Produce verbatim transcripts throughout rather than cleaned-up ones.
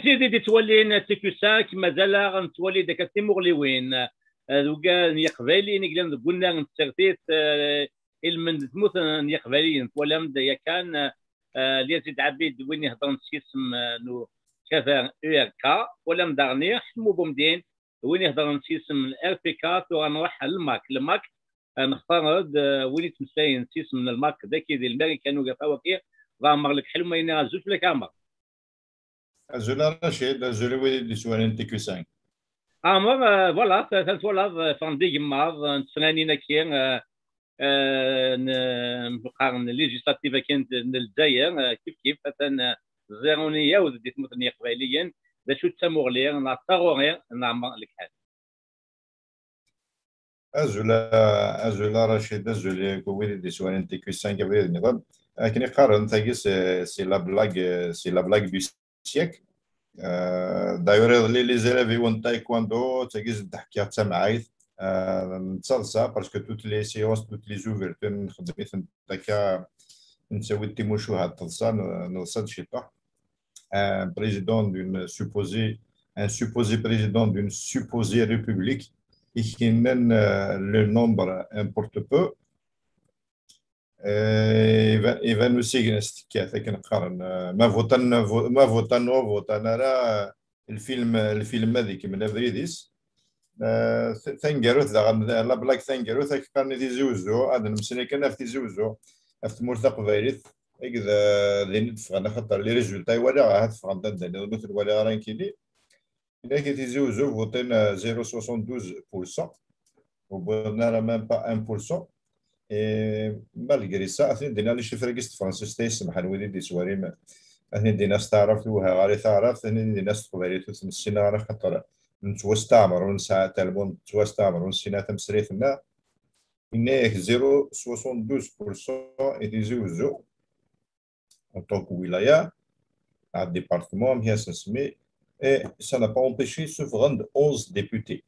Tidi d-ittwalin T Q cinq, mazal-aɣ nettwali-d akka timuɣliwin, eh, d ugar n Yiqbayliyen i yellan deg unnar n tsertit, eh, ilmend n tmurt n Yiqbayliyen. Twalam-d yakan, eh, Lyazid Ɛabid, win iheddren s yisem, eh, n ukabar U R K. Twalam daɣen Ḥemmu Bumdin, win iheddren s yisem n R P K. Tura nruḥ ɣer lmak. Lmak, eh, nextar-d, eh, win yettmeslayen s yisem n lmak, dagi di Lmarikan Ugafa waki, d Ɛmer Lekḥel, ma yenna azul fell-ak a Ɛmer. Azul a Racid, azul i wid i d-iswalan T Q cinq. Ɛmer, eh, voilà, ta-, ta-, twalaḍ, eh, ffɣen-d igemmaḍ, eh, n tesranin-agi, eh, eh, n, n, qqaren législative-agi n, n Lezzayer, eh, kif kif, atan, eh, zéro ni yawd di tmurt n Yiqbayliyen, d acu d tamuɣli, neɣ d taɣuri, n Ɛmer Lekḥel? Azul a, azul a Racid, azul i wid i d-iswalan T Q cinq abrid nniḍen. Akken i qqaren, tagi c'est, c'est la blague, c'est la blague du siècle. Euh, d'ailleurs, les, les élèves i win taekwondo, tagi d-ḥkiɣ d tamɛayt. Euh, nettaḍsa, parce que toutes les séances, toutes les ouvertures, nxeddem-itent akka, nettawi-d timucuha d teḍsa, n-, neḍsa-d ciṭuḥ. Un président d'une supposée, un supposé président d'une supposée république, i k-yennan, euh, le nombre importe peu. Eh, iban, iban usigna s tekkat, akken qqaren, eh, ma votan, vo-, ma votan, ur votan ara, eh, lfilm, lfilm ad ikemmel abrid-is. Eh, t-, taneggarut daɣen, la blague taneggarut, ad k-qqaren i Tizi Uzzu, ad nemmeslay kan ɣef Tizi Uzzu, ɣef tmurt taqbaylit, akked, eh, din i d-ffɣen, axaṭer les résultats i walaɣ, ahat ffɣen-d anda nniḍen, ur ten-walaɣ ara nekkini. Yenna-k i Tizi Uzzu, votin, euh, zéro soixante-douze pour cent. Ur wwiḍen ara même pas un pour cent. Et malgré ça, atni d-inna les chiffres-agi s tefransist, ay semḥen wid i d-iswarin. Atni d-inna s taɛrabt, ur wehhaɣ ara i taɛrabt, atni d-inna s teqbaylit, ur ten-ssineɣ ara, xaṭer nettwasteɛmer, ur nesɛi talmud, nettwasteɛmer, ur nessin ara tameslayt-nneɣ. Yenna-yak zéro soixante-douze pour cent i Tizi Uzzu. En tant que wilaya, un département, bien sûr, mais, et ça n'a pas empêché ssufɣen-d onze députés.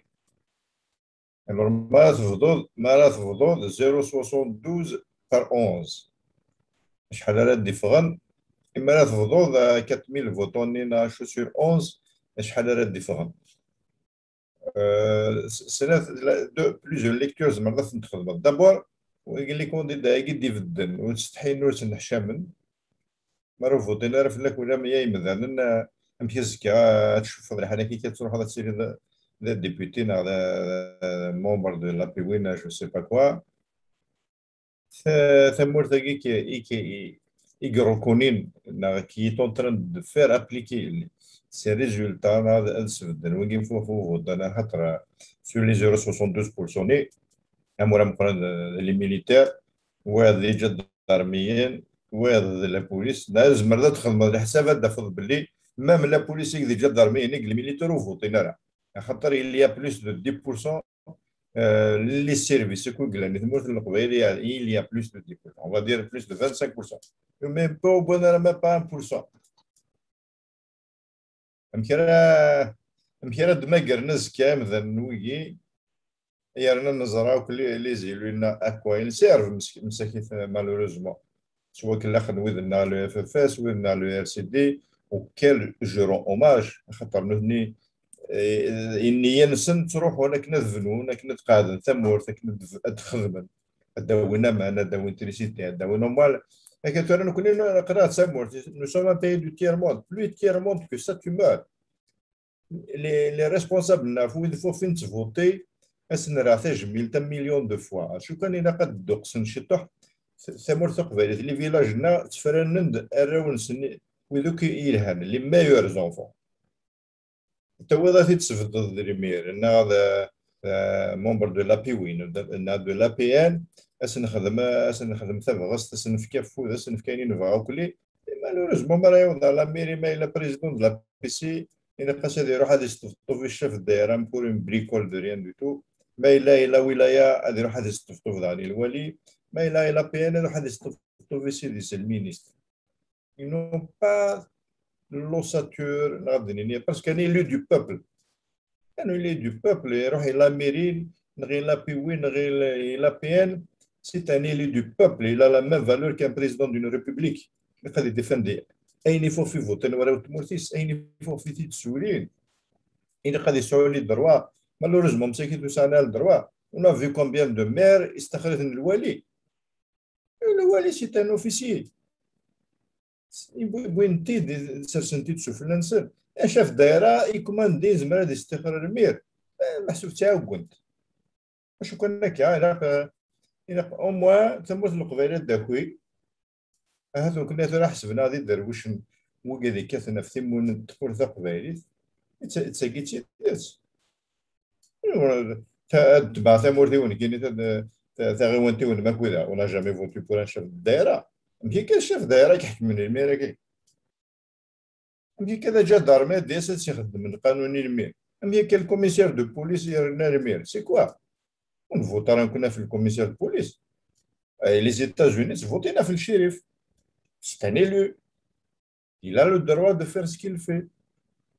Alors, ma ara tebduḍ, ma ara tebduḍ zéro soixante-douze par onze, acḥal ara d-iffɣen? Ma ara tebduḍ, euh, quatre mille votants-nni neɣ acu sur onze, acḥal ara d-iffɣen? Euh, s-, snat, la, de, plusieurs lectures tzemreḍ ad tent-txedmeḍ. D'abord, wigi les candidats-agi d-ibedden, ur ttsetḥin, ur ttenneḥcamen, ma ur vuṭin ara fell-ak ula ma imdanen, eh, amek azekka, eh, ad tcufeḍ lḥal-agi, ad truḥeḍ ad tiliḍ d, d député neɣ d, d membre de l'A P W, je sais pas quoi. Ta-, tamurt-agi i k-, i k-, i, i irukunin, neɣ qui est en train de faire appliquer ces résultats, neɣ ad, ad sbedden wigi fu, fu vuṭan, axaṭer, eh, sur les zéro soixante-douze pour cent-nni, amur ameqqran d, d les militaires, wayeḍ d iǧadarmiyen, wayeḍ d la police. Da tzemreḍ ad txedmeḍ leḥsab, ad d-tafeḍ belli même la police i d iǧadarmiyen i d les militaires ur vuṭin ara. Axaṭer il y a plus de dix pour cent, euh, les services akk i yellan i tmurt n Leqbayel, il y a, il y a plus de dix pour cent. On va dire plus de vingt-cinq pour cent. Même pas, ur wwiḍen ara même pas un pour cent. Amek ara, amek ara d-magren azekka imdanen n wigi, yerna neẓra akk les, les élus-nneɣ akk ayen servent msakit, malheureusement. Swa kellaxen wid-nneɣ le F F S, wid-nneɣ le R C D, auxquels je rends hommage, axaṭer nutni, eh, i nniya-nsen ttruḥun akken ad bnun, akken ad qeɛden tamurt, akken ad, ad xedmen, ad d-awin aman, ad d-awin trisiti, ad d-awin umwal. Akka tura nekni neqleɛ d tamurt, nous sommes un pays du tiers-monde, plus tiers-monde que ça, tu meurs. Les, les responsables-nneɣ, ɣef wid ɣef win ttvuṭi, ad sen-rreɣ tajmilt un million de fois. Acu kan ilaq ad dduqsen ciṭuḥ, t-, tamurt taqbaylit, les villages-nneɣ ttefranen-d arraw-nsen, wid akk yelhan, les meilleurs enfants. Tawiḍ ad t-id-tesbeddeḍ d lmir, neɣ d, d membre de l'A P W, neɣ de, neɣ de l'A P N, ad sen-nexdem, ad sen-nexdem tabɣest, ad sen-nefk afud, ad sen-nefk ayen i nebɣa akk. Malheureusement, mi ara yaweḍ ɣer la mairie, ma yella président de l'A P C, ilaq-as ad iruḥ ad yesṭebṭeb i chef de daïra pour une bricole de rien du tout. Ma yella i la wilaya, ad iruḥ ad yesṭebṭeb daɣen i lwali. Ma yella i l'A P N, ad iruḥ ad yesṭebṭeb i sidi-s, le ministre. Ils n'ont pas l'ossature, neɣ ad d-nini, parce qu'un élu du peuple, un élu du peuple, iruḥ i la mairie, neɣ i l'A P W, neɣ i l'A P N, c'est un élu du peuple, il a la même valeur qu'un président d'une république. Ilaq ad idéfendi Ayen ifuɣ fi votin wara tmurt-is, ayen ifuɣ fi t-id-ssurin, ilaq ad yesɛu les droits. Malheureusement, msakit ur sɛan ara le droit. On a vu combien de maires istexriten lwali. Lwali, c'est un officier. Wwin-t-id, sersen-t-id sufella-nsen. Acaf daira, ikumandi, yezmer ad istixer lmir. Eh, meḥsub d tiɛuggent. Acu kan akka, ilaq, ilaq au moins tamurt n Leqbayel ad d-taki. Ahat nekkni tura ḥesben-aɣ d iderwicen wigi ad ikkaten ɣef timun n tmurt taqbaylit. D ta-, d tagi d tidet. Ta-, ad tebɛeɣ tamurt-iw nekkini, ta-, ta-, taɣiwant-iw n Makuda. On n'a jamais voté pour un chef de daïra. Amek akka chef de daïra i iḥekmen imir-agi? Amek akka d aǧadarmi ad d-yas ad s-ixeddem lqanun i lmir? Amek akka le commissaire de police yerna lmir? C'est quoi? On ne vote pas nekkni ɣef le commissaire de police. Et les États-Unis, voté ɣef le shérif. C'est un élu. Il a le droit de faire ce qu'il fait.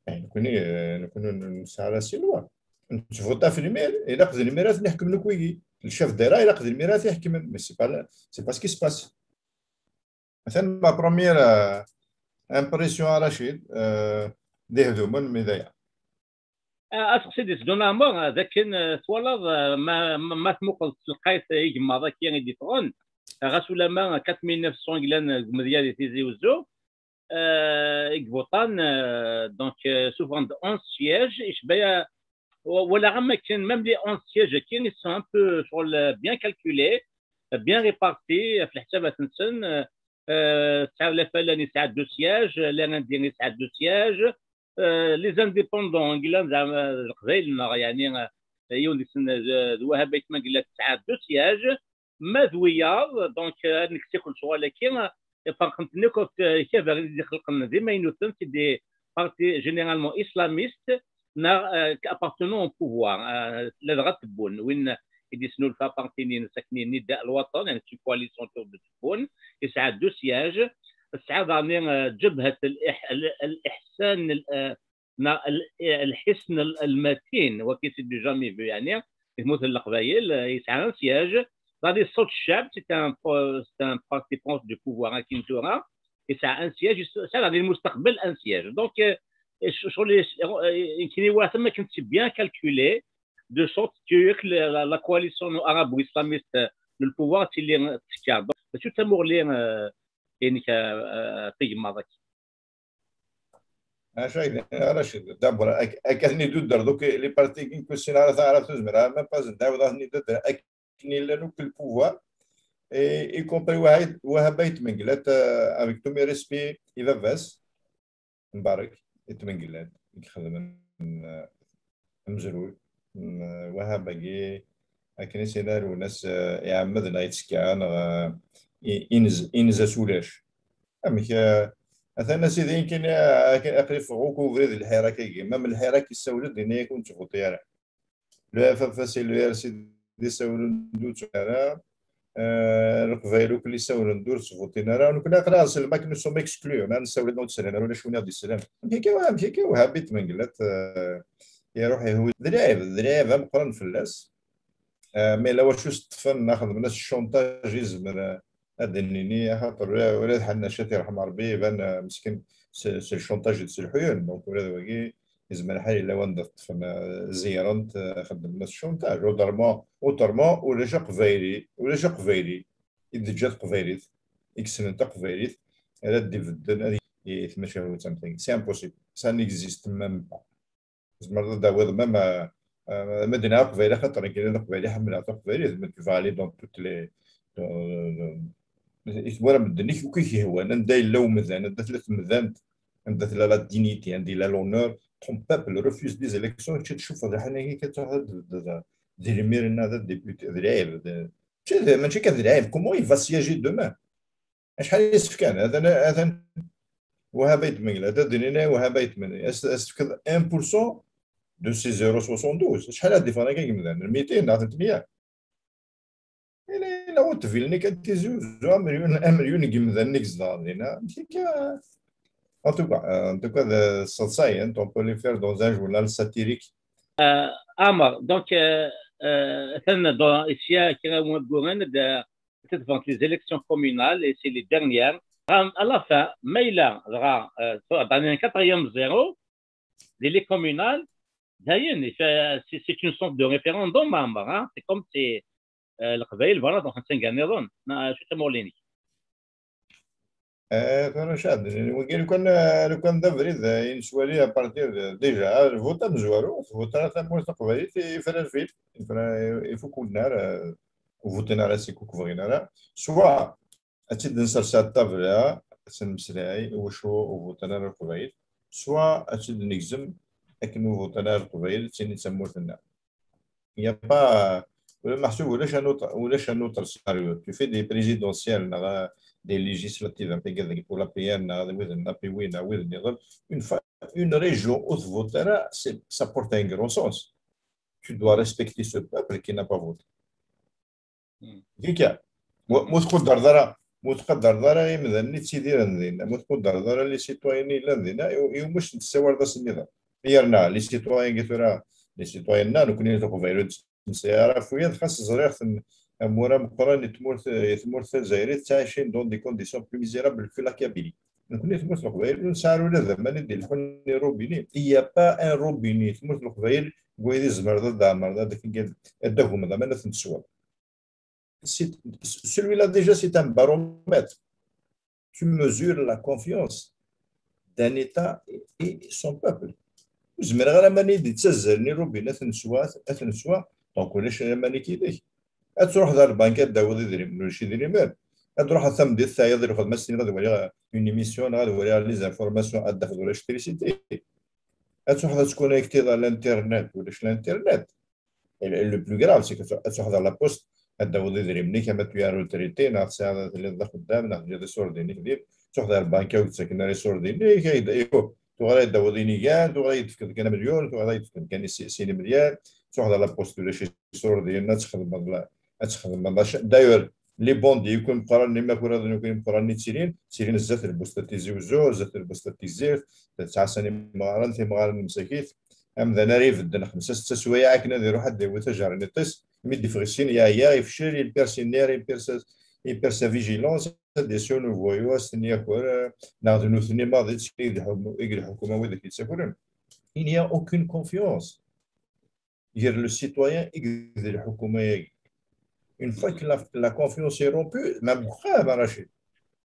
Eh, nekkni, eh, nekkni nesɛa la loi. Nettvuṭa ɣef lmir, ilaq d lmir ad ten-iḥekmen akk wigi. Le chef de daïra, ilaq d lmir ad t-iḥekmen. Mais c'est pas la-, c'est pas ce qui se passe. Atan ma première, euh, impression a Rachid, euh, d ihdumen, mais d aya. Ah, aseqsi d-iteddun a Ɛmer, ah, d akken, ah, twalaḍ, ah, ma, ma, ma tmuqleḍ s telqayt, ah, igemmaḍ-agi i d-iffɣen, ah, ɣas ulama quatre mille neuf cents i yellan, ah, deg umedya di Tizi Wezzu, ah, i ibuṭan, ah, donc, ah, ssufɣen-d onze sièges, icba, ah, wa-, walaɣ am akken, même les onze sièges-agi, ils sont un peu, ccɣel, ah, bien calculés, ah, bien répartis, ah, ɣef leḥsabat-nsen, ah, ah, tesɛiḍ Lafala yesɛa deux sièges, ah, Larindi yesɛa deux sièges, euh, les indépendants, i yellan zeɛma d Leqbayel-nneɣ, yeɛni, euh, yiwen deg-sen, euh, d Wahab Ayt Mengellat, tesɛa deux sièges, ma d wiyaḍ, donc, euh, ad nekkes akk lecɣal-agi, euh, ferqen-ten akk ɣef, euh, ikabar i d-ixelqen d imaynuten, c'est des partis généralement islamistes, neɣ, euh, appartenant au pouvoir, euh, ladɣa tewwun, win i d-yesnulfa parti-nni-ines akken-nni Nida Lwaṭan, yeɛni c'est une coalition autour de tewwun, yesɛa deux sièges, tesɛa daɣen, euh, Ǧebhat al-Ih-, al-, al-Iḥsan, al-, euh, neɣ al-, al-Ḥisn al-, al-Matin, wagi c'est du jamais vu, yeɛni, di tmurt n Leqbayel, euh, yesɛa un siège. Daɣen Ṣṣut Ccɛeb, c'est un po-, c'est un parti proche du pouvoir, akken tura, yesɛa un siège, yesɛa daɣen di lmustaqbel un siège. Donc, euh, ccɣel, euh, nekkni walaɣ-t am akken c'est bien calculé, de sorte que la, la, la coalition arabo-islamiste, euh, n le pouvoir, tili, euh, tekker. Donc, mačči d tamuɣli, euh, inek, euh, euh, tigemmaḍ-agi. Acu ay d-, a Racid, d'abord, ak-, akka ten-id-udder, donc, les partis qui ne concernent pas, ara tuzmer, ara même pas, d'abord, ad ten-id-udder, akken llan akk le pouvoir, et y compris Wahab, Wahab Ayt Mengellat, euh, avec tous mes respects, i baba-s, Mbarek, Ayt Mengellat, i ixedmen, euh, amezruy, mm, Wahab-agi, akken i s-yenna Lwennas, eh, iɛemmed neɣ yettekka, neɣ, eh, i-, inez-, inez-as ulac. Amek, eh, atan a sidi, nekkini, eh, ak-, aql-i ffɣeɣ akk ubrid n lḥirak-agi. Mam lḥirak yessawel-d, yenna-yak ur nettvuṭi ara. Le F F S et le R C D ssawlen-d ur ttvuṭin ara. Eh, Leqbayel akk li ssawlen-d ur ttvuṭin ara. Nekkni aql-aɣ s lmak, nous sommes exclus. Ma nessawel-d ur tt-slan ara, ulac win i ɣ-d-yeslan. Amek akka, amek akka, Wahab Ayt Mengellat, eh, iruḥ ihuz. D lɛib, d lɛib ameqqran fell-as. Ah, mais la wacu s-ṭṭfen, xedmen-as cchontaj, yezmer, ah, ad d-nini, axaṭer ula, ula d Ḥanna Cat, irḥem Ṛebbi, iban, ah, meskin, s, s lcuntaj i d-sselḥuyen. Donc, ula d wagi, yezmer lḥal yella wanda t-ṭṭfen, ah, zeyren-t, ah, xedmen-as cchontaj. Autrement, autrement, ulac aqbayli, ulac aqbayli i d-teǧǧa teqbaylit, i yessnen taqbaylit, ara d-ibedden ad i tmacahut am tagi. C'est impossible. Ça n'existe même pas. Tzemreḍ ad d-tawiḍ même, euh, euh, ma d-nniɣ aqbayli, axaṭer nekk d aqbayli, ḥemmleɣ taqbaylit, mais tu vas aller dans toutes les, dans, dans, i tmura medden akk i k-yehwan, anda yella umdan, anda tella tmedant, anda tella la dignité, anda yella l'honneur, ton peuple refuse des élections, kečč ad tcufeḍ lḥan-agi, kečč ad d, d, d, d lmir-nni, d député, d lɛib, d, mačči d, mačči kan d lɛib, comment il va siéger demain? Acḥal i s-fkan? Atan, atan Wahab Ayt Mengellat, ad d-nini Wahab Ayt Mengellat, as, as tefkeḍ un pour cent de ces zéro soixante-douze. Acḥal ad d-iffɣen akka yimdanen? Mitin neɣ tletmeyya? Yella, yella ur tbilni kan Tizi Uzzu, amelyun, amelyun n yimdanen i izedɣen dinna. Amek akka? En tout cas, euh, en tout cas, de, sseḍsayen, on peut les faire dans un journal satirique. Euh, Amar, donc, euh, euh, atan dans, ici, kra n wayyuren, d, atan devant les élections communales, et c'est les dernières. À la fin, ma yella dɣa, euh, dans un quatrième zéro, les, les communales, dayen, c'est c'est une sorte de référendum, hein, hein, c'est comme si, euh, Leqbayel, voilà, donc c'est un gagnant. Je suis Morlini. Tura caɛden wagi, lukan lukan d abrid, euh, i nettwali à partir de, déjà, ah, lvut amezwaru, tvuṭ ara tamurt taqbaylit, ifra lfil, ifra, ifuk unnar, euh, ur vuṭin ara, si kuk bɣin ara, soit ad tt-id-nsers ar ṭṭabla, ad tt-nmeslay, iwacu ur vuṭin ara Leqbayel, soit ad tt-id-negzem akken ur vuṭin ara Leqbayel, d tin i d tamurt-nneɣ. Il n'y a pas, euh, meḥsub ulac un autre, ulac un autre scénario. Tu fais des présidentielles, neɣ, euh, des législatives, am tagi pour l'A P N, neɣ wid n l'A P W, neɣ wid nniḍen. Une fois, une région ur tvuṭ ara, c'est, ça porte un grand sens. Tu dois respecter ce peuple qui n'a pas voté. Dika, mu mu tqudreḍ ara, mu tqadreḍ ara imdanen i ttidiren dinna, mu tqudreḍ ara les citoyens yellan dinna, i, i umu tessawaleḍ ass-nniḍen. Yerna, les citoyens-agi tura, les citoyens-nneɣ, nekkni Leqbayel ur d-nesɛi ara afuyad, xas ẓriɣ-ten amur ameqqran i tmurt, i tmurt tazzayrit, ttɛicin dans des conditions plus misérables que la Kabylie. Nekkni tmurt Leqbayel ur nesɛi ara ula d aman i d-ileḥḥun i robinet. Il y a pas un robinet i tmurt Leqbayel deg wayen i tzemreḍ ad d-tɛemmreḍ, ad d-tagmeḍ aman ad ten-tesweḍ. Celui-là, déjà, c'est un baromètre. Tu mesures la confiance d'un État et, et son peuple. Ur zmireɣ ara aman i d-yettazzalen i robinet ad t-neswa, ad t-neswa. Donc, ulac aman i k-ideg. Ad truḥeḍ ar lbanka, ad d-tawiḍ idrimen, ulac idrimen. Ad truḥeḍ tameddit, teɛyiḍ di lxedma, ad s-tiniḍ ad waliɣ une émission, neɣ ad waliɣ les informations, ad d-tafeḍ ulac trisiti. Ad truḥeḍ ad tkunektiḍ à l'internet, ulac l'internet. Et le, le plus grave, c'est que ad truḥeḍ à la poste, ad d-tawiḍ idrimen-ik, ama tu es retraité, neɣ tesɛiḍ, telliḍ d axeddam, neɣ teǧǧiḍ iṣurdiyen-ik din, ad truḥeḍ ar lbanka ur k-ttaken ara iṣurdiyen-ik, tuɣal ad d-tawiḍ inigan, tuɣal ad yi-d-tefkeḍ kan amelyun, tuɣal ad yi-d-tefkeḍ kan sin imelyal, ad truḥeḍ à la poste, ulac iṣurdiyen, ad txedmeḍ, ad txedmeḍ. D'ailleurs, les bandits, akk imeqqranen imakuraḍen, akk imeqqranen i ttilin, ttilin zdat lbusta n Tizi Uzzu, zdat lbusta n Tizirt, ttɛassan imɣaren, timɣarin n Msakit. Amdan ara ibedden xemsa setta swayeɛ akken ad iruḥ ad d-yawi tajerniṭ-is, mi d-ifeɣ issin yeɛya, ifcel, il perd ses nerfs, il perd sa, il perd sa vigilance, ad d-yas yiwen uvoyou, ad s-ten-yaker, neɣ d nutni maḍi i d-iḥukum-, i d-iḥukumen wid i k-yettakren. Il n'y a aucune confiance. Gar le citoyen et d lḥukuma-agi. Une fois que la, la confiance est rompue, même Rachid,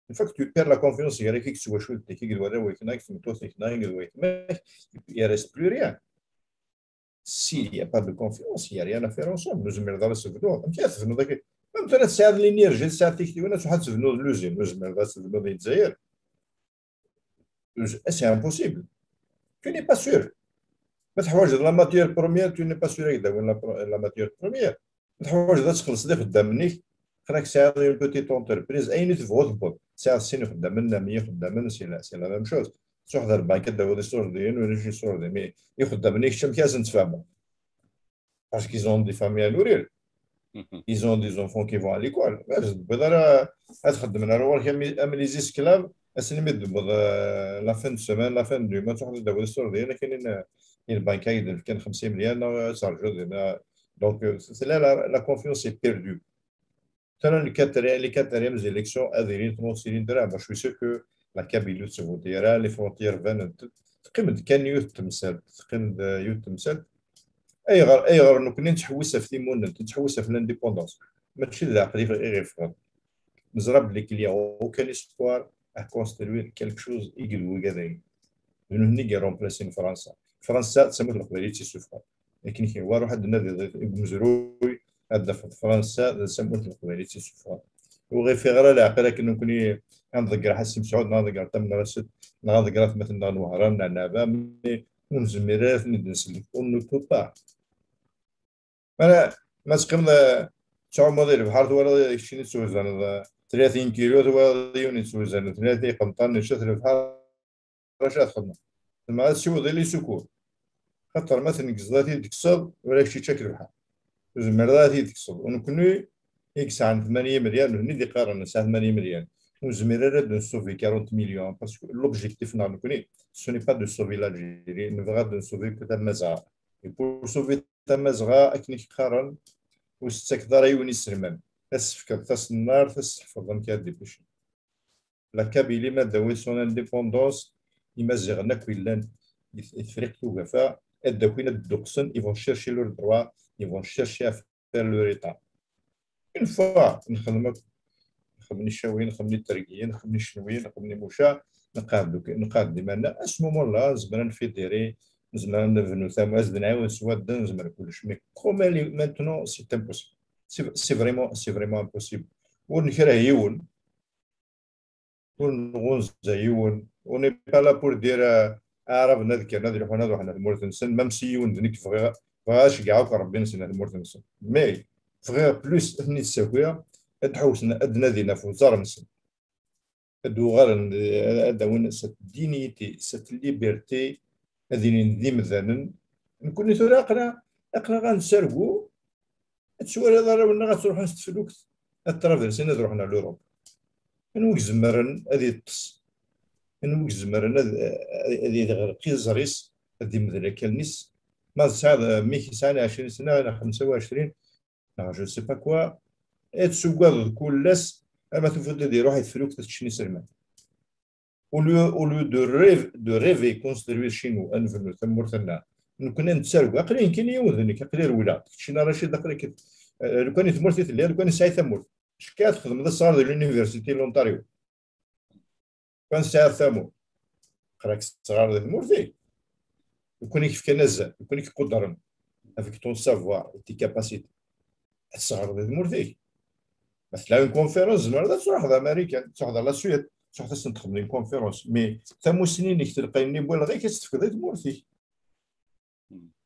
une fois que tu perds la confiance, il y a quelque chose, il y a rien. S'il n'y a pas de confiance, il n'y a rien à faire ensemble. Nous sommes dans le secteur. Même tu as l'énergie, tu as l'usine, nous sommes dans le secteur. C'est impossible. Tu n'es pas sûr. Ma teḥwaǧeḍ la matière première, tu n'es pas sûr ad k-d-awin la, la matière première. Ma teḥwaǧeḍ ad txellṣeḍ ixeddamen-ik, xir ad tesɛiḍ une petite entreprise, ayen i tebɣuḍ tewweḍ. Tesɛiḍ sin ixeddamen, neɣ meyya ixeddamen, c'est la, c'est la même chose. Truḥeḍ ar lbank ad d-tawiḍ iṣurdiyen, ulac iṣurdiyen, mais ixeddamen-ik kečč amek ad sen-tfehmeḍ? Parce qu'ils ont des familles à nourrir. Ils ont des enfants qui vont à l'école. Ma tebɣiḍ ara ad xeddmen ara ɣur-k am, am les esclaves, ass-nni mi d-tewweḍ, euh, la fin de semaine, la fin du mois, ad truḥeḍ ad d-tawiḍ iṣurdiyen akken i, i lbanka i d-fkan xemsa imelyan, neɣ ad terǧuḍ dinna. Donc, euh, c'est là la, la confiance est perdue. Tura les quatrièmes, les quatrièmes élections ad ilint, ur ttilint ara. Moi, je suis sûr que la Kabylie ur tettvuṭi ara, les frontières banent-d. Teqqim-d kan yiwet n temsalt, teqqim-d yiwet n temsalt. Ayɣer, ayɣer nekkni nettḥewwis ɣef timunent, nettḥewwis ɣef l'indépendance? Mačči d leɛqel i ɣ-iffɣen. Neẓra belli qu'il y a aucun espoir à construire quelque chose i d wigad-agi. D nutni i iremplacin Fransa. Fransa d tamurt n Leqbayel i tt-issufɣen. Akken kan, wa ruḥ ad d-tnadiḍ deg umezruy, ad d-tafeḍ Fransa d tamurt n Leqbayel i tt-issufɣen. Ur ɣ-ifiɣ ara leɛqel akken nekkni ad nḍegger Ḥasi Mesɛud, neɣ ad nḍegger Ṭamra Rasid, neɣ ad nḍegger atmaten-nneɣ n Wehran, neɣ Neɛba, mais ur nezmir ara ad ten-id-nsellek. On ne peut pas. Ma, ma teqqimeḍ, eh, tettɛummuḍ i lebḥer, twalaḍ keččini tettwezzaneḍ, eh, tlatin kilo, twalaḍ yiwen yettwezzanen tlatin iqenṭaren, yečča-t lebḥer, acu ad txedmeḍ? Tzemreḍ ad tessiwḍeḍ i les secours. Xaṭer ma tneggzeḍ ad t-id-tekkseḍ, ula kečč yečča-k lebḥer. Ur tezmireḍ ara ad t-id-tekkseḍ. U nekkni i yesɛan tmanya imelyan, nutni d-iqqaren nesɛa tmanya imelyan. Ur nezmir ara ad nsauver quarante millions, parce que l'objectif-nneɣ nekkni, ce n'est pas de sauver l'Algérie, nebɣa ad nsauver que Tamazɣa. Et pour sauver Tamazɣa, akken i k-qqaren, ur s-tettakeḍ ara yiwen iselman. Ad s-tefkeḍ tasnart, ad s-tḥefḍeḍ amek ara dépêcher. La Kabylie, ma d-tawi son indépendance, Imaziɣen akk yellan i Tefriqt Ugafa, ad d-akin ad dduqsen, ils vont chercher leur droit, ils vont chercher à faire leur état. Une fois nxedm akk, nxedm icawiyen, nxedm itergiyen, nxedm icenwiyen, nxedm imuca, nqeɛd deg iman-nneɣ, à ce moment-là nezmer ad nfédérer, nezmer ad nebnu tamurt, ad nɛiwen s wadden, nezmer kullec. Mais comme elle est maintenant, c'est impossible. C'est vraiment, c'est vraiment impossible. Ur nekreh yiwen, ur nɣunza yiwen. On n'est pas là pour dire, euh, aɛraben ad kkren ad ruḥen ad ruḥen ar tmurt-nsen, même si yiwen d nekk bɣiɣ, bɣiɣ ad ceggɛeɣ akk Rebbi-nsen ar tmurt-nsen. Mais bɣiɣ plus ad ten-id-ssakiɣ, ad ḥewsen ad nadin ɣef uẓar-nsen, ad uɣalen, ad awin cette dignité, cette liberté, ad inin d imdanen. Nekkni tura aql-aɣ aql-aɣ ad nettargu, ad twaliḍ arraw-nneɣ ad ttruḥun s teflukt, ad traversin, ad ruḥen ar l'Europe. Anwa i izemren ad yeṭṭes? Anwa i izemren ad, ad, ad iɣelq iẓer-is, ad imdel akalen-is? Ma tesɛiḍ mmi-k yesɛan ɛecrin sna neɣ xemsa u ɛecrin neɣ je sais pas quoi, ad tuggadeḍ kul ass ama tufiḍ ad iruḥ i teflukt ad t-ččen iselman. Au lieu, au lieu de rêve, de rêver, construire chez nous, ad nebnu tamurt-nneɣ, nekkni nettargu. Aql-i nekkini yiwen d nekk, aql-i rewleɣ. Keččini a Racid, aql-ik, eh, lukan i tmurt i telliḍ, lukan i tesɛi tamurt. Cekka ad txedmeḍ asɣar di l'université n l'Ontario. Lukan tesɛiḍ tamurt, aql-ak tesɣar di tmurt-ik. Lukan i k-fkan azal, lukan i k-qudren, avec ton savoir et tes capacités, ad tesɣar di tmurt-ik. Ma tella une conférence, tzemreḍ ad truḥeḍ Amarikan, ad truḥeḍ la Suède, ad truḥeḍ ad sen-txedmeḍ une conférence. Mais tamussni-inek telqay-nni n walɣ-ik ad tt-tefkeḍ i tmurt-ik.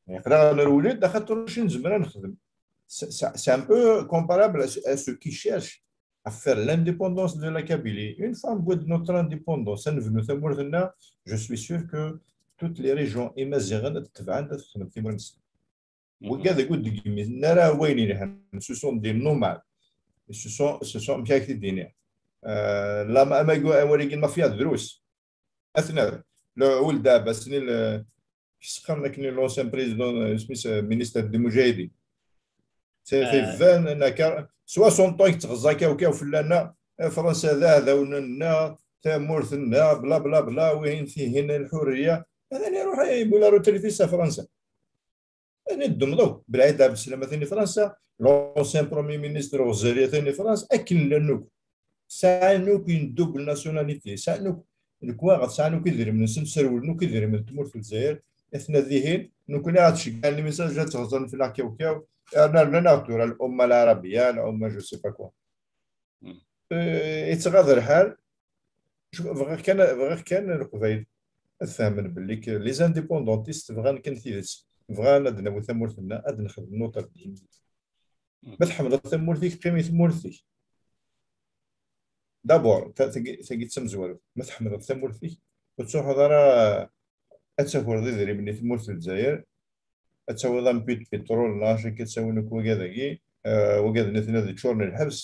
Aql-aɣ nerwel-d, axaṭer acu nezmer ad nexdem. C'est c'est- c'est un peu comparable à ce, à ceux qui cherchent à faire l'indépendance de la Kabylie. Une fois newwi-d notre indépendance, ad nebnu tamurt-nneɣ, je suis sûr que toutes les régions imaziɣen ad tebɛent ad xedment timura-nsen. Wigad deg ur d-gmin ara wayen yelhan, ce sont des nomades. Ce sont, ce sont, amek ara k-t-id-iniɣ? Euh, la, ama, ama, awal-agi n mafya drus. Atna, le, ul dab, asni le, kis qqaren akken l'ancien président, euh, isem-is, euh, ministre de Mujahidin. C'est, c'est vingt, naka, soixante ans yettɣeẓẓa kawkaw fell-aneɣ, eh, Fransa d aɛdaw-nneɣ, tamurt-nneɣ, bla, bla, bla, wihin, tihin, lḥurriya. Atan iruḥ, eh, yewwi la retraite-is ar Fransa. Ad ddmeḍ akk, Belɛid Ɛebd Slam atan i Fransa, l'ancien premier ministre Ɣzali atan i Fransa, akken llan akk. Sɛan akk une double nationalité, sɛan akk lekwaɣeḍ, sɛan akk idrimen-nsen, serwlen akk idrimen n tmurt n Lezzayer, atna dihin, nekkni ad ceggɛen lmessage ad ttɣeẓẓen fell-aɣ kawkaw, rnan, rnan-aɣ tura l'umma l'arabiya, l'umma je sais pas quoi. Eh, yettɣaḍ lḥal. Cuf, bɣiɣ kan, bɣiɣ kan Leqbayel ad fehmen belli que les indépendantistes bɣan kan tidet, bɣan ad d-nawi tamurt-nneɣ, ad nexdem notre dignité. Ma tḥemmleḍ tamurt-ik, qqim i tmurt-ik. D'abord, ta-, tagi, tagi d tamezwarut. Ma tḥemmleḍ tamurt-ik, ur tettruḥuḍ ara ad takreḍ idrimen i tmurt n Lezzayer, ad tawiḍ un puits de pétrole, neɣ acu akka ttawin akk wagad-agi, eh, wagad-nni ad ččuren lḥebs,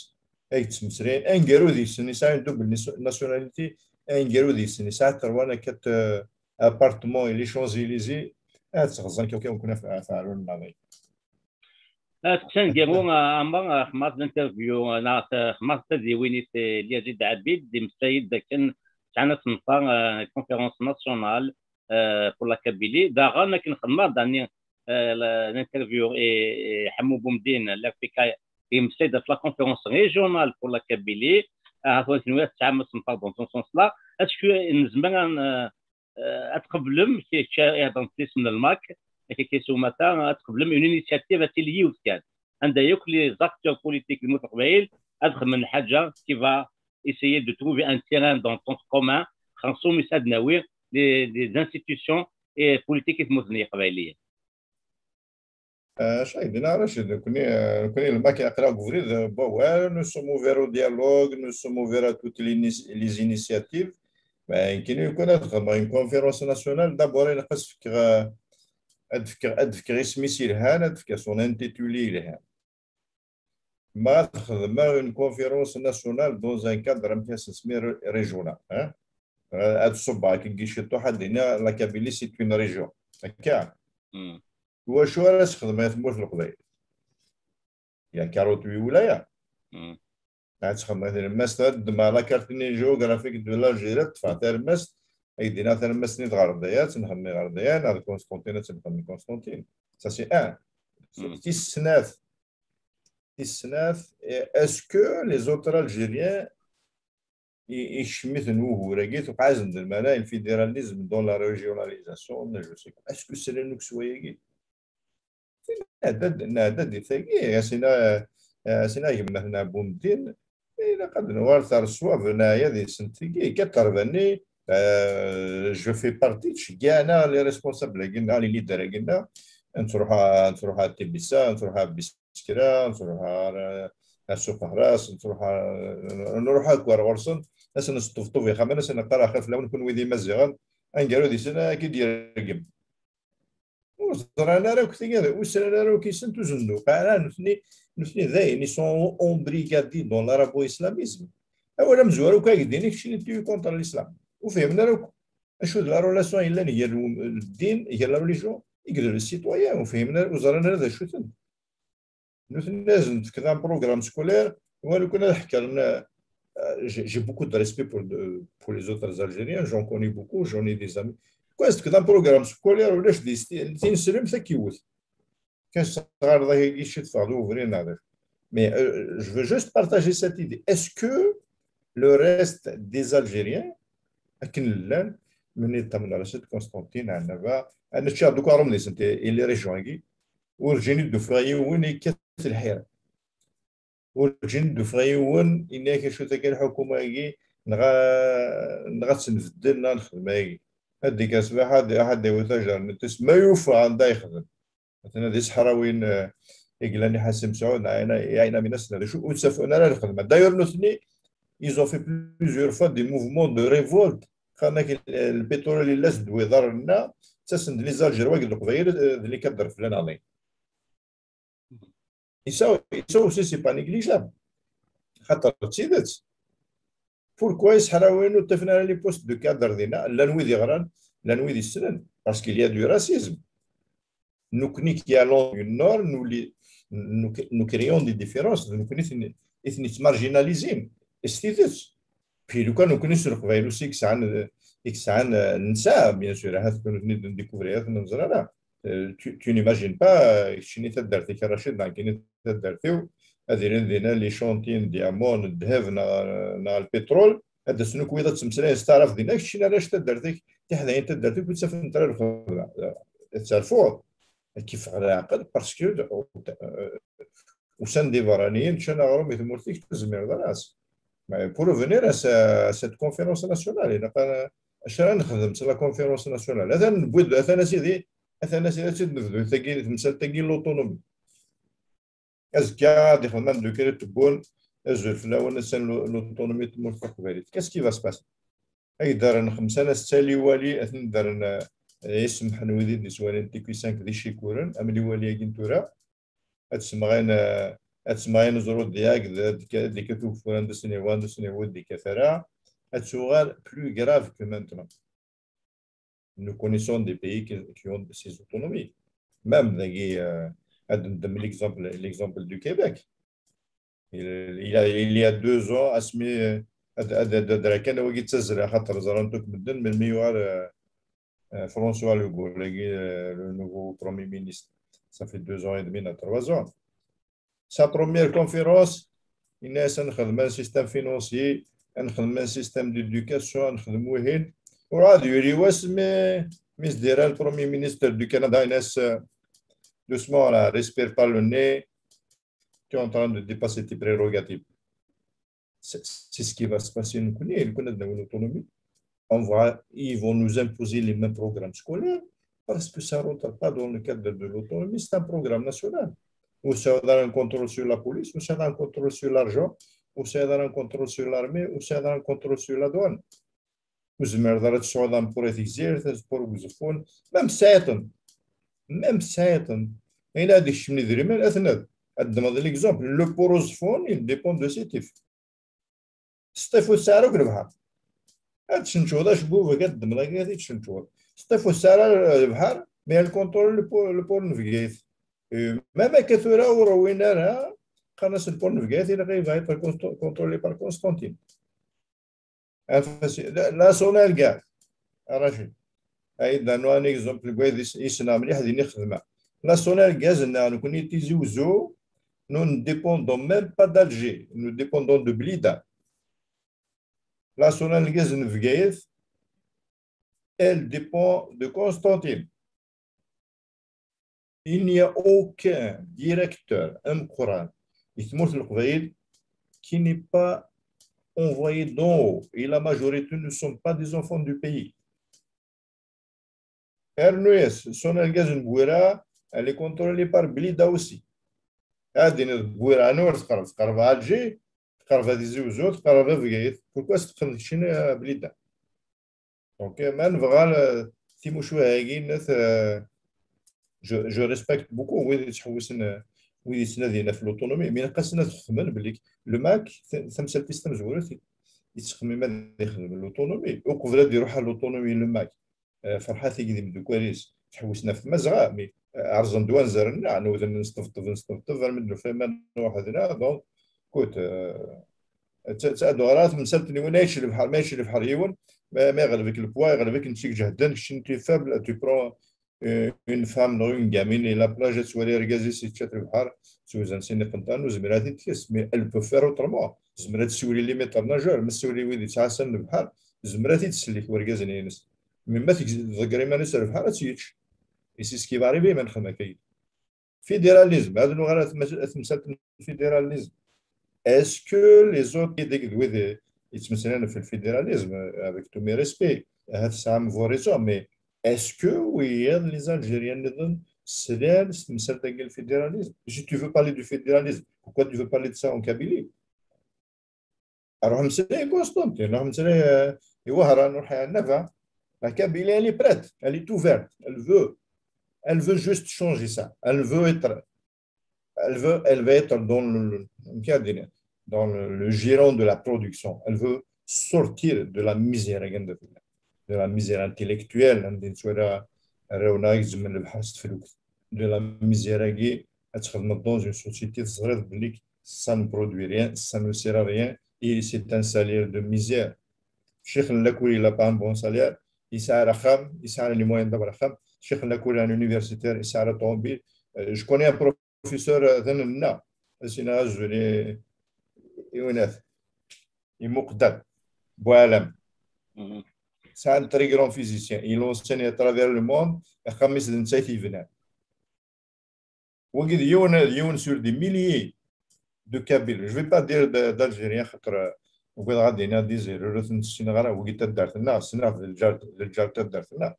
ay yettmeslayen, aneggaru deg-sen yesɛa une double nation-, nationalité, aneggaru deg-sen yesɛa trois n akka, eh, appartement i les Champs-Élysées, ad ttɣeẓẓen kawkaw nekkni ɣef, ɣef ɛrur-nneɣ. Ad teqsan garu, eh, Ɛmer, eh, xmat l'interview, eh, neɣ, eh, xmat tadiwin i t-, Lyazid Ɛabid, d imeslay-d akken sɛan asenfar, eh, conférence nationale, eh, pour la Kabylie. Daɣen akken xedmeɣ-d, ɛni, eh, la, l'interview i, i Ḥemmu Bumdin, l'R P K, d imeslay-d ɣef la conférence régionale pour la Kabylie. Ahat tura kenwi ad tesɛam asenfar dans ce sens-là. Est-ce que nezmer ad, eh, eh, ad tqeblem, kečč iheddren s yisem n lmak, akka kis umata, ad tqeblem une initiative ad tili yiwet kan, anda yakk les acteurs politiques n tmurt n Leqbayel ad xedmen lḥaǧa qui va essayer de trouver un terrain d'entente commun, xersum is ad nawi les, les institutions et politiques i tmurt n Yeqbayliyen. Eh, acu ay d-yenna Racid? Nekkni, eh, nekkni lmak aql-aɣ deg ubrid, eh, n wawal, nous sommes ouverts au dialogue, nous sommes ouverts à toutes les ini-, les initiatives. Mais nekkni, lukan ad xedmeɣ une conférence nationale, d'abord, ilaq ad s-fkeɣ, eh, ad fkeɣ, ad fkeɣ isem-is yelhan, ad fkeɣ son intitulé yelhan. Ma ad xedmeɣ une conférence nationale dans un cadre, amek ad s-nsemmi, ré-, régional, hein? Eh, ad ṣubbeɣ akken deg ciṭuḥ, ad d-iniɣ la Kabylie, c'est une région. Akka. Wacu ara sxedmeɣ i tmurt n Leqbayel? Il y a quarante-huit wilayas. Ad txedmeḍ talemmast, ad ddmeɣ la carte géographique de l'Algérie, ad ṭṭfeɣ talemmast, ad k-d-iniɣ talemmast-nni d Ɣerdaya, ad tt-nxemmem i Ɣerdaya, neɣ d Constantine, ad tt-nxemmem i Constantine. Ça, c'est un. Tis snat, tis snat, est-ce que les autres Algériens i- ikcem-iten wugur-agi, tuqeɛ-asen-d lmana, le fédéralisme dans la régionalisation, je sais pas. Est-ce que slan akk s wayagi? Nɛedda-d, nɛedda-d di tagi, asina, asina gma-tneɣ Bumeddin, ilaq ad nwar tareṣwab, neɛya di sent tigi, quatre-vingt, euh, je fais partie, tceggiɛ-aneɣ les responsables-agi-nneɣ, les leaders-agi-nneɣ, nettruḥ a, nettruḥ a Tibisa, nettruḥ a Biskra, nettruḥ ar, ar Suq Ahras, nettruḥ a, nruḥ akk ar ɣur-sen, ad sen-nesṭebṭeb ixxamen, ad sen-neqqar axir fell-awen, kunwi d Imaziɣen, aneggaru di-sen ad k-id-yergem. Ur ẓran ara akk tigad, ur sran ara akk isent uzennuq. Ara nutni, nutni dayen, ils sont embrigadés dans l'arabo-islamisme. Awal amezwaru akk ay d-ini, keččini tu es contre l'islam. Ur fhimen ara akk acu d la relation yellan gar ddin, gar la religion, i d le citoyen. Ur fhimen ara, ur ẓran ara d acu-ten. Nutni ad sen-tefkeḍ un programme scolaire, wala kan ad ḥekkren, euh, j'ai j'ai beaucoup de respect pour, de- pour les autres Algériens, j'en connais beaucoup, j'en ai des amis. Quoi, ad s-tefkeḍ un programme scolaire, ulac di s- tineslemt ad k-iwet. Kan s tɣerḍ-agi, ci teffeɣ d ubrid neɣ d acu. Mais, euh, je veux juste partager cette idée. Est-ce que le reste des Algériens, akken llan, mini tamedrest Constantine, Annaba, ad neččeɣ deg urum di sent, et les régions-agi, urǧin i d-ufiɣ yiwen yekkat lḥira. Urǧin d-ufiɣ yiwen yenna-ak acu tagi lḥukuma-agi, neɣ a-, neɣ ad tt-nbeddel, neɣ ad nexdem agi. Ad d-ikker ṣṣbeḥ, ad, ad d-yawi tajerniṭ-is, ma yufa anda yexdem. Atan d iseḥrawiyen, eh, i yellan i Ḥasi Mesɛud, neɣ Ɛina, i Ɛina Minas, neɣ d acu, ur ttafun ara lxedma. D'ailleurs, nutni, ils ont fait plusieurs fois des mouvements de révolte. Qqaren-ak, eh, lpiṭrul yella seg iḍarren-nneɣ, ttasen-d les Algérois deg Leqbayel, eh, d les cadres flan aḍin. Et ça, et ça aussi, c'est pas négligeable. Xaṭer d tidet. Pourquoi iseḥrawiyen ur ṭṭifen ara les postes de cadre dinna? Llan wid yeɣran, llan wid yessnen. Parce qu'il y a du racisme. Nekkni qui allons du nord, nous, les, nous, nous créons des différences. Nekkni i ten-, i ten-yettmarginalisin. S tidet. Puis lukan nekkni s Leqbayel aussi i yesɛan, i yesɛan, euh, nesɛa, bien sûr, ahat kunwi ad ten-id-ndikuvri, ad ten-nẓer ara. Euh, tu, tu n'imagines pas, euh, keččini taddart-ik a Racid, neɣ nekkini taddart-iw, ad ilin dinna les chantiers n diamant, n ddheb, neɣ, neɣ lpiṭrul, ad d-asen akk wid ad ttmeslayen s taɛrabt dinna, keččini arrac taddart-ik, tiḥdayin taddart-ik, ur ttafent ara lxedma. Ad terfuḍ, ad k-iffeɣ leɛqel, parce que, euh, usan-d iberraniyen, ččan aɣrum i tmurt-ik, ur tezmireḍ ara. Mais pour revenir à ce-, à cette conférence nationale, ilaq ara, acu ara nexdem s la conférence nationale? Atan newwi-d, atan a sidi, atan a sidi, ad tt-id-nebdu, tagi, temsalt-agi n l'autonomie. Azekka ad ixdem amdukal n Tebboune, azul fell-awen, ass-a n l'au-, l'autonomie n tmurt taqbaylit. Qu'est-ce qui va se passer? Ay ddren xemsa n as-ttali wali, ad ten-ddren, eh, isemḥen wid i d-iswalan depuis cinq d icikuren, am liwali-agi n tura, ad semɣin, eh, ad semɣin ẓru diag, ad d-, ad d-ikkat ugeffur anda s-nehwa, anda s-nehwa ur d-ikkat ara, ad tuɣal plus grave que maintenant. Nous connaissons des pays qui, qui ont ces autonomies. Même dagi, euh, ad neddem l'exemple, l'exemple du Québec. Il, il a, il y a deux ans, asmi, euh, ad, ad, ad, ad, kan wagi d tazzla, xaṭer ẓran-t akk medden, melmi yuɣal, euh, euh, François Legault, euh, le nouveau Premier ministre. Ça fait deux ans et demi, neɣ trois ans. Sa première conférence, yenna-as ad nexdem un système financier, ad nexdem un système d'éducation, ad nexdem wihin. Urɛad yuli wass mi, mi s-d-yerra le Premier ministre du Canada, yenna-as, euh, doucement, là, respire par le nez, tu es en train de dépasser tes prérogatives. C'est, c'est ce qui va se passer, nekkni, lukan ad nawi l'autonomie. On va, ils vont nous imposer les mêmes programmes scolaires parce que ça rentre pas dans le cadre de l'autonomie, c'est un programme national. Ou ça a un contrôle sur la police, ou ça a un contrôle sur l'argent, ou ça a un contrôle sur l'armée, ou ça a un contrôle sur la douane. Ur tezmireḍ ara ad tesɛuḍ ameqqur i Tegzirt, ameqqur deg Uẓeffun, même tesɛiḍ-ten. Même tesɛiḍ-ten. Ayen ad ikecmen idrimen, ad ten-, ad ddmeḍ l'exemple. Le port Uẓeffun, il dépend de Sétif. Sṭif ur tesɛi ara akk lebḥer. Ad tcenčuḍ acebbub-ik, ad ddmeḍ akka ad t-tcenčuḍ. Sṭif ur tesɛi ara lebḥer, mais elle contrôle le port, le port n Bgayet. Euh, même akka tura ur ṛwin ara, Qqaren-as le port n Bgayet, il va être contrôlé par Constantine. La, la sonne le gaz. Rachid. Aïe, donne-nous un exemple. La sonne le gaz, nous ne dépendons même pas d'Alger. Nous dépendons de Blida. La sonne le gaz, elle dépend de Constantine. Il n'y a aucun directeur, un Coran, qui n'est pas envoyé d'en haut. Et la majorité ne sont pas des enfants du pays. R N S, son gaz n Bouira, elle est contrôlée par Blida aussi. هذه بويرة نور تقرب تقرب Alger, تقرب هذه زوزو تقرب بقيت. Pourquoi c'est comme Blida? Donc, ما نبغى ال- timucuha-agi, euh, je, je respecte beaucoup wid yettḥewwisen, wid yettnadin ɣef l'autonomie, mais ilaq-asen ad xedmen belli le MAK, t- tamsalt-is tamezwarut, yettxemmim ad yexdem l'autonomie. Uqbel ad iruḥ ɣer l'autonomie le MAK, euh, Ferḥat akked imeddukal-is ttḥewwisen ɣef Tmazɣa, mais, euh, rẓen-d wanzaren-nneɣ, newwḍen nesṭebṭeb, nesṭebṭeb, armi d-nufa iman-nneɣ weḥd-neɣ. Donc, écoute, euh, ad d-uɣaleɣ ɣer temsalt-nni, win ay yečč lebḥer, ma yečč lebḥer yiwen, ma, ma yeɣleb-ik le poids, yeɣleb-ik netta i ijehden, kečč netta faible, tu prends, euh, une femme neɣ une gamine, et la plage, ad twali argaz-is yečča-t lebḥer, ttuzan sin iqenṭaren, ur zmireɣ ad t-id-tekkes. Mais elle peut faire autrement. Tezmer ad tessiwel i les maîtres nageurs, ma tessiwel i wid yettɛassan lebḥer, tezmer ad t-id-tsellek wargaz-nni-ines. Mais ma teg- tḍegger iman-is ar lebḥer, ad tt-yečč. Et c'est ce qui va arriver ma nexdem akka. Fédéralisme, ad nuɣal ɣer tmas- temsalt n fédéralisme. Est-ce que les autres, deg d wid yettmeslayen ɣef le fédéralisme, avec tous mes respects, ahat tesɛam vos raisons, mais est-ce que wiyaḍ les Algériens nniḍen slan s temsalt-agi le fédéralisme? Si tu veux parler du fédéralisme, pourquoi tu veux parler de ça en Kabylie? Alors, Mselay Constantine, alors, Mselay, euh, et Wahran, et Nava, la Kabylie, elle est prête, elle est ouverte, elle veut, elle veut juste changer ça, elle veut être, elle veut, elle va être dans le, le- dans le, le giron de la production, elle veut sortir de la misère, de la misère intellectuelle, de la misère, dans une société, ça ne produit rien, ça ne sert à rien, et c'est un salaire de misère. Cheikh Lakouri, il n'a pas un bon salaire, il sert à Kham, il sert à les moyens d'avoir Kham. Cheikh Lakouri, un universitaire, il sert à l'automobile. Euh, je connais un professeur, euh, d'un an, c'est un Azuli, et on a, il Moukdad, Boualem. C'est un très grand physicien. Il enseigne à travers le monde. Khamis de Nsaït Yvenan. Wagi d yiwen, d yiwen sur des milliers de Kabyles. Je vais pas dire de- d'Algériens, xaṭer, euh, ugadeɣ ad d-iniɣ des erreurs, ur ten-ssineɣ ara, wagi d taddart-nneɣ, ssneɣ d lǧar, d lǧar n taddart-nneɣ.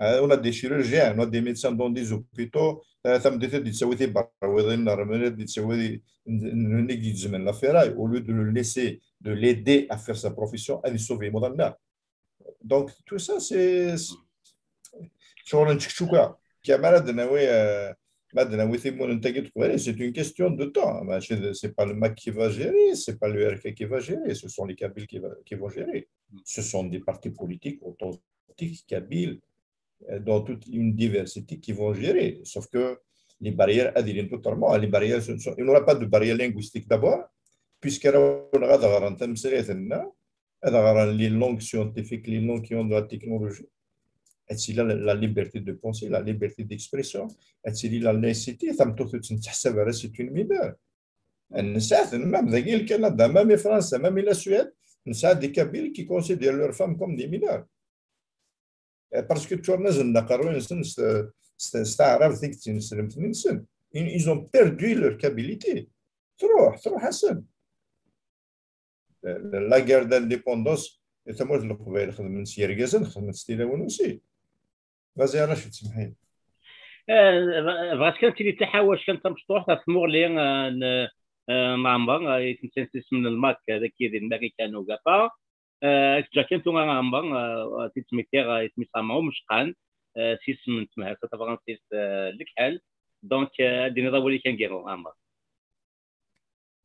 Euh, on a des chirurgiens, on a des médecins dans des hôpitaux, euh, tameddit ad d-yettawi tiberwiḍin, neɣ rmel ad d-yettawi n- n- nnig yezmen la ferraille, au lieu de le laisser, de l'aider à faire sa profession, ad yessauve imuḍan-nneɣ. Donc, tout ça, c'est, c'est شغل نتشكشوكا. كما راه دناوي، آه، ما دناوي ثيمون نتا قلت قبيلة، c'est une question de temps. ماشي، c'est pas le MAK qui va gérer, c'est pas le R K qui va gérer, ce sont les Kabyles qui, va- qui vont gérer. Ce sont des partis politiques authentiques kabyles, euh, dans toute une diversité, qui vont gérer. Sauf que les barrières, elles viennent totalement. Les barrières, ce sont- il n'y aura pas de barrière linguistique d'abord, puisque on aura les langues scientifiques, les langues qui ont de la technologie. C'est la, la liberté de penser, la liberté d'expression. C'est la laïcité. C'est une mineure. Même le Canada, même la France, même la Suède, il y a des Kabyles qui considèrent leurs femmes comme des mineurs. Parce que tu as ils ont perdu leur kabilité. تروح تروح حسن. La guerre d'indépendance, tamurt n Leqbayel xedmen s yergazen, xedmen s tilawin aussi. Vas-y, Rachid, semḥ-iyi. Bɣiɣ kan tili taḥawact kan tamecṭuḥt ɣef tmuɣli n Ɛember, i tensisem n lmak dagi di Lmarikan Ugapa. Ak-ǧǧa kan tura Ɛember, ad t-id-smektiɣ isem-is Ɛember Umecqan, s yisem n temhersa tafransist Lekḥal. Donc, ad d-tiniḍ awal-ik aneggaru, Ɛember.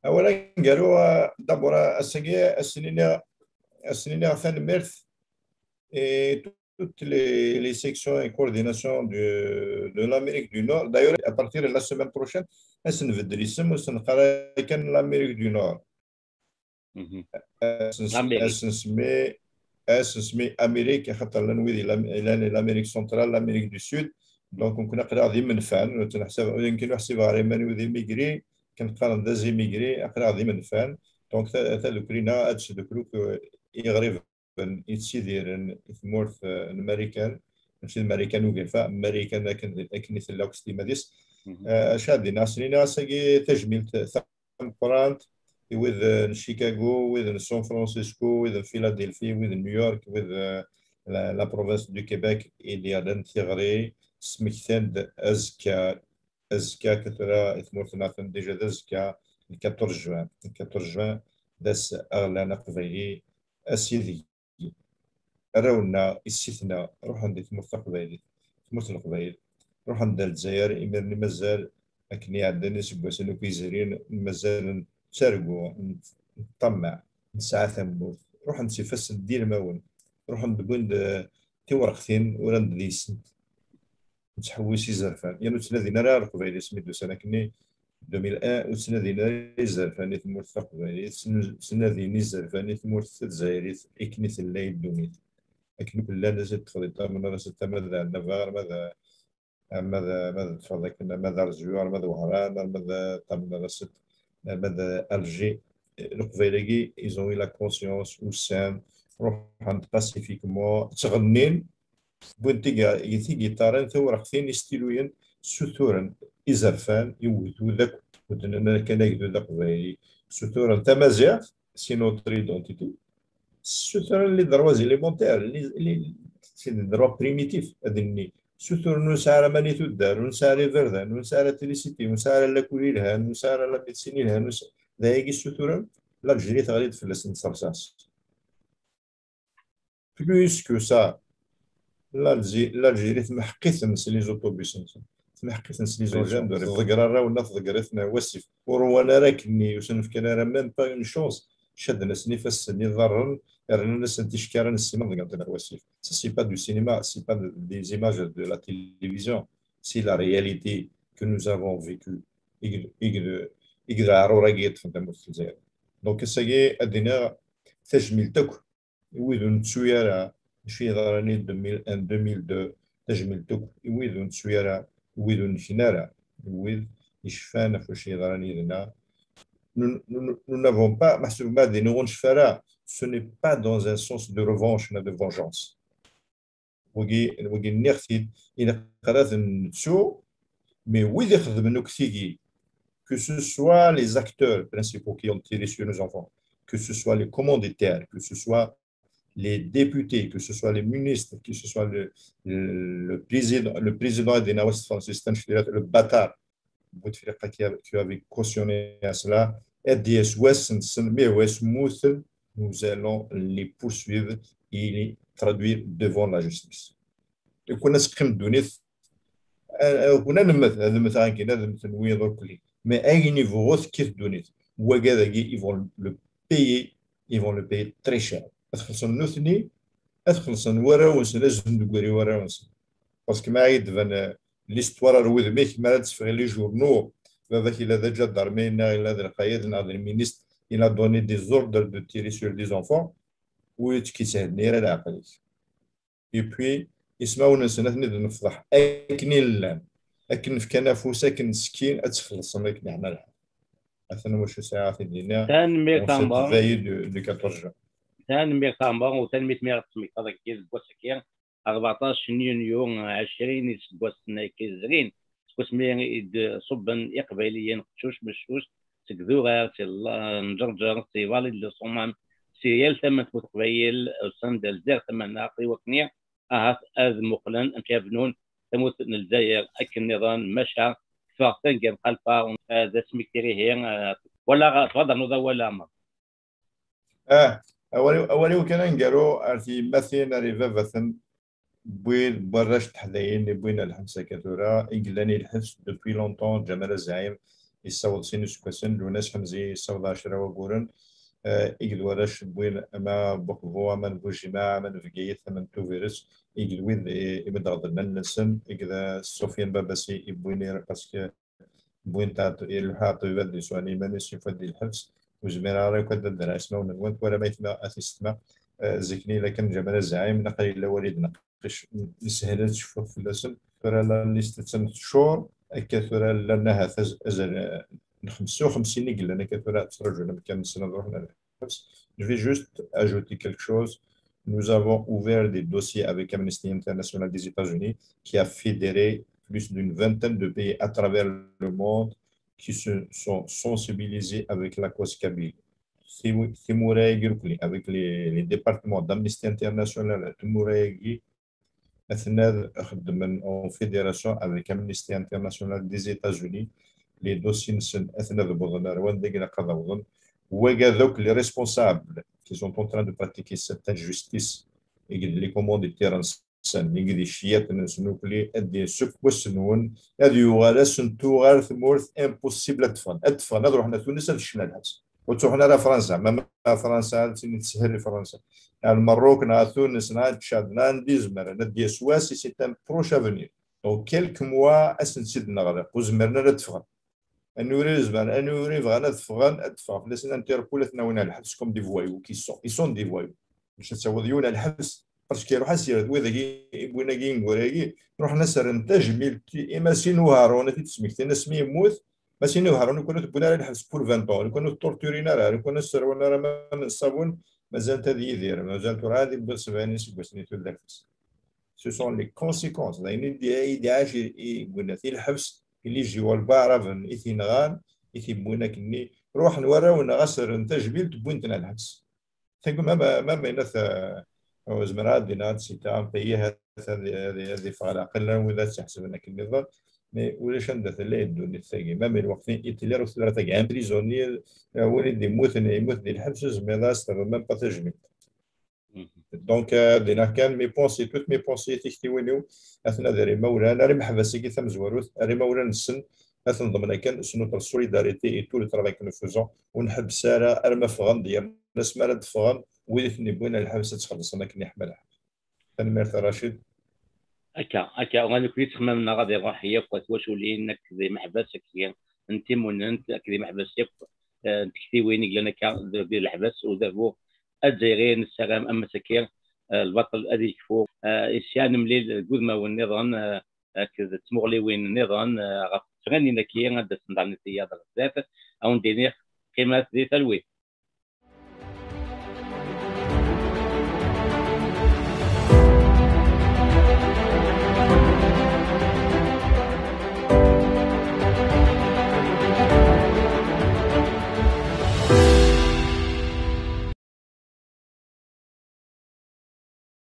Awal aneggaru, d'abord, ass-agi, ad sen-iniɣ tanemmirt i toutes les, les sections et coordinations du, de l'Amérique du Nord. D'ailleurs, à partir de la semaine prochaine, ad s-nbeddel isem, ur s-neqqar ara kan l'Amérique du Nord. Mhm. Ad s-, L'Amérique. ad s-nsemmi, ad s-nsemmi Amérique, axaṭer llan wid i lam-, llan l'Amérique centrale, l'Amérique du Sud. Donc, nekkni aql-aɣ d imenfan, ur ttneḥsab, yemkin ur ḥsibeɣ ara iman-iw d imigri, kan qqaren d azimigri, aql-aɣ d imenfan. Donc, ta-, tadukli-nneɣ ad tesdukkel akk iɣriben yettidiren i tmurt, eh, n Marikan, mačči d Marikan ugafa, Marikan akken, akken i tella akk s timmad-is. Mhm. Eh, acu ad d-iniɣ, ad s-nini ass-agi tajmilt tameqqrant i wid, eh, n Chicago, wid n San Francisco, wid n Philadelphie, wid n New York, wid, eh, la, la province du Québec, i d-yerran tiɣri, smektan-d azekka, azekka akka tura i tmurt-nneɣ atan déjà d azekka, le quatorze juin. Le quatorze juin d ass aɣlan aqbayli, ass ideg arraw-nneɣ, yessi-tneɣ, ruḥen di tmurt taqbaylit, tmurt n Leqbayel, ruḥen-d ar Lezzayer, imiren i mazal akken iɛeddan iseggasen akk yezrin, mazal nettargu, neṭṭamaɛ, nesɛa tamurt, ruḥen-d s ifassen d ilmawen, ruḥen-d wwin-d, eh, tiwerqtin, uran-d deg-sent, nettḥewwis izerfan, yerna ur ttnadin ara Leqbayel asmi d-usan akkenni, deux mille un, ur ttnadin ara izerfan i tmurt taqbaylit, ttnadin izerfan i tmurt tazzayrit akken i tella i ddunit. Akken akk llan, ad tt-ṭṭfeḍ, tamneḍ, ad tt-, ama d Ɛennaba, ama d, ama d, ama d ṭṭfeḍ akken, ama d Arezyu, ama d Wehran, ama d, tamneḍ, ad tt-, ama d Alger. Leqbayel-agi, ils ont eu la conscience, usan, ruḥen-d pacifiquement, ttɣennin, wwin tigi-, tigiṭarin, tiwerqtin, istiluyen, ssuturen izerfan i ugdud akk, ur d-nenna kan agdud aqbayli, ssuturen tamaziɣt, c'est notre identité, ssuturen les droits élémentaires, les, les, c'est des droits primitifs, ad d-nini, ssuturen ur nesɛi ara aman i tuddar, ur nesɛi ara iberdan, ur nesɛi ara trisiti, ur nesɛi ara lakul yelhan, ur nesɛi ara la médecine yelhan, ur nesɛi, d ayagi ssuturen, l'Algérie teɣli-d fell-asen s rrṣaṣ. Plus que ça, l'Algé-, l'Algérie temḥeq-iten s les autobus-nsen, temḥeq-iten s les engins, ur tḍegger arraw-nneɣ, tḍegger-iten ar wasif. Ur wan ara akkenni, ur sen-fkan ara même pas une chance. Cadden-asen ifassen, iḍarren, rnan-asen ticekkarin, ssiman ḍeggren-ten ar wasif. Ça, c'est pas du cinéma, c'est pas de, des images de la télévision, c'est la réalité que nous avons vécue. I d, i d, i d aɛrur-agi yeṭṭfen tamurt n Lezzayer. Donc, ass-agi, ad d-iniɣ tajmilt akk i wid ur nettu ara acu yeḍran i deux mille un, deux mille deux, tajmilt akk i wid ur nettu ara, i wid ur nekni ara, i wid yecfan ɣef wacu yeḍran yid-neɣ. Nous, nous, nous n'avons pas, meḥsub ma ad iniɣ ur necfi ara, ce n'est pas dans un sens de revanche, ni de vengeance. Wagi, wagi nniɣ-t-id, ilaq ara ten-nettu, mais wid ixedmen akk tigi, que ce soit les acteurs principaux qui ont tiré sur nos enfants, que ce soit les commanditaires, que ce soit les députés, que ce soit les ministres, que ce soit le, le, le président, le président de Nawest Francis Tanchlirat, le bâtard, Bouteflika qui avait, qui avait cautionné à cela, ad d-yas wass-nsen, mais wass mmuten, nous allons les poursuivre et les traduire devant la justice. Nekkni ad teqqim ddunit, nekkni ad nemmet, ad mmeteɣ nekkni, ad mmten wiyaḍ akk-nni. Mais ayen yebɣu tekkit ddunit. Wagad-agi, ils vont le payer, ils vont le payer très cher. Ad xellṣen nutni, ad xellṣen warraw-nsen, ad zedɣen deg wari warraw-nsen. Parce que ma ay d-tban, euh, l'histoire ar wudem-ik, mi ara d-teffeɣ les journaux, baba-k yella d aǧadarmi, neɣ yella d lqayed, neɣ d lministre, il a donné des ordres de tirer sur des enfants, ur yettkis-iten ara leɛqel-ik. Et puis, ismawen-nsen ad ten-id-nefḍeḥ akken i llan, akken fkan afus, akken skin, ad tt-xellṣen akken yeɛna lḥal. Atan wacu sɛiɣ ad t-id-iniɣ. Tanemmirt En cette Amber. Veille du, du quatorze juin. Tanemmirt Amber, u tanemmirt mi ara d-temmektaḍ deg wass-agi, rbeɛṭac n yunyu, ɛecrin iseggasen akka yezrin, seg wasmi i d-ṣubben Iqbayliyen qeccuc meccuc seg Durar, si Lla-, n Ǧerǧer, si Vallée de Sommam, si yal tama n tmurt Leqbayel, usan-d ar zdat tama-nneɣ, i wakken ahat ad muqlen amek ara bnun tamurt n Lezzayer akken nniḍen, maca teffeɣ tanga mxalfa, d asmekti ihi, eh, wala tebɣa ad ternuḍ awal a Ɛmer? Ah, awal-iw, awal-iw kan aneggaru ar tyemmatin, ar ibabaten, n wid, n warrac n teḥdayin i wwin ar lḥebs akka tura, i yellan i lḥebs depuis longtemps, Ǧamal Azɛim yessaweḍ sin iseggasen, Lunas Ḥemzi yessaweḍ ɛecra wagguren, euh, i d warrac wwin ama n Buqbu, ama n Bujima, ama n Bgayet, ama n Tubiret, i d wid i, i mi d-ɣeḍlen allen-nsen, i d Sofiane Babassi i wwin, parce que wwin-t, iluḥa ṭṭbibat di swan iman-is, yufa-d di lḥebs, ur zmireɣ ara akk ad d-rreɣ ismawen-nwen, twala ma yetma a t-isetma, euh, zik-nni la kan Ǧamal Azaɛim, naqal yella wali d-neqqec, yeshel ad tecfuḍ fell-asen, tura la liste attan teččur, akka tura llan ahat az-, azal, euh, n xemsa u xemsin i yellan akka tura ttraǧun amkan-nsen ad ruḥen ar Je vais juste ajouter quelque chose. Nous avons ouvert des dossiers avec Amnesty International des États-Unis, qui a fédéré plus d'une vingtaine de pays à travers le monde qui se sont sensibilisés avec la cause kabyle. Timu-, timura-agi irkelli, avec les, les départements d'Amnesty International, timura-agi, atnad xeddmen en fédération avec Amnesty International des États-Unis, les dossiers-nsen atnad wwḍen ar wanda i ilaq ad awḍen. Wagad akk les responsables qui sont en train de pratiquer cette injustice, i d les commanditaires-nsen, i d ccyaṭ-nsen ukli, ad d-yas seg wass-nwen, ad yuɣal ass n tuɣal tmurt, impossible ad d-ffɣen. Ad d-ffɣen, ad ruḥen ar Tunes, ad ccen ar lḥebs. Ur ttruḥen ara Fransa, ma, ma Fransa ad tini teshel i Fransa. Ar Lmerruk, neɣ ar Tunes, neɣ ar Tcad, neɣ anda i zemren, ad d-yas wass, c'est un proche avenir. Donc, quelques mois, ad sen-tt-id-neɣleq, ur zmiren ara ad d-ffɣen. Anuri ur zmiren, anuri bɣan ad ffɣen, ad d-ffɣen fell-asen, Interpol ad ten-awin ar lḥebs comme des voyous qui sont. Ils sont des voyous. Bac ad tawiḍ yiwen ar lḥebs, parce que iruḥ as-yerr d wid-agi, win-agi ineggura-agi, ruḥen as-rren tajmilt i Masin Uharun, ad t-id-smektin asmi yemmut, Masin Uharun, lukan ur t-wwin ara lḥebs pour vingt ans, lukan ur t-torturin ara, lukan ur s-rwan ara aman n ṣṣabun, mazal-t ad yidir, mazal tura ad yewwi sebɛin iseggasen i tudert-is. Ce sont les conséquences. D ayen i d-, i d-iɛac i, i yewwin at lḥebs, i les Juifs, Waɛraben i t-yenɣan, i t-yewwin akkenni. Ruḥen warraw-nneɣ ad s-rren tajmilt, wwin-ten ar lḥebs. Tagma ma, ma, ma yenna-t, euh, zemreɣ ad d-iniɣ ad sita, un pays ad, ad, ad, ad iffeɣ leɛqel, wid ad tt-iḥesben akken nniḍen, mais ulac anda tella ddunit tagi. Même lweqt-nni Hitler ur t-terra tagi. Un prisonnier, euh, win i d-immuten, yemmut di lḥebs, ur zmireḍ ad s-terreḍ même pas tajmilt. Donc, euh, dinna kan, mes pensées, toutes mes pensées, tiktiwin-iw, atnad ar imawlan, ar imeḥbas-agi tamezwarut, ar imawlan-nsen, ad ten-ḍemnen kan, c'est notre solidarité et tout le travail que nous faisons, ur nḥebbes ara arma ffɣen-d, yerna asmi ara d-ffɣen, wid i ten-iwwin ar lḥebs ad ttxellṣen akken yeḥma lḥal. Tanemmirt a Racid. Akka, akka, uɣal nekni ttxemmam-nneɣ ad iruḥ yakk twacul-in akked imeḥbas akked n timunent akked imeḥbas yakk, eh, n tektiwin i yellan akka d, di leḥbas udabu azzayri, nessaram am ass-agi, eh, lbaṭel ad yekfu, eh, isya nemlil deg wudmawen nniḍen, eh, akked tmuɣliwin nniḍen, eh, ɣef tɣanin-agi ad d-asent daɣen i tiyaḍ ɣer zdat, a wen-d-iniɣ qqimet di talwit.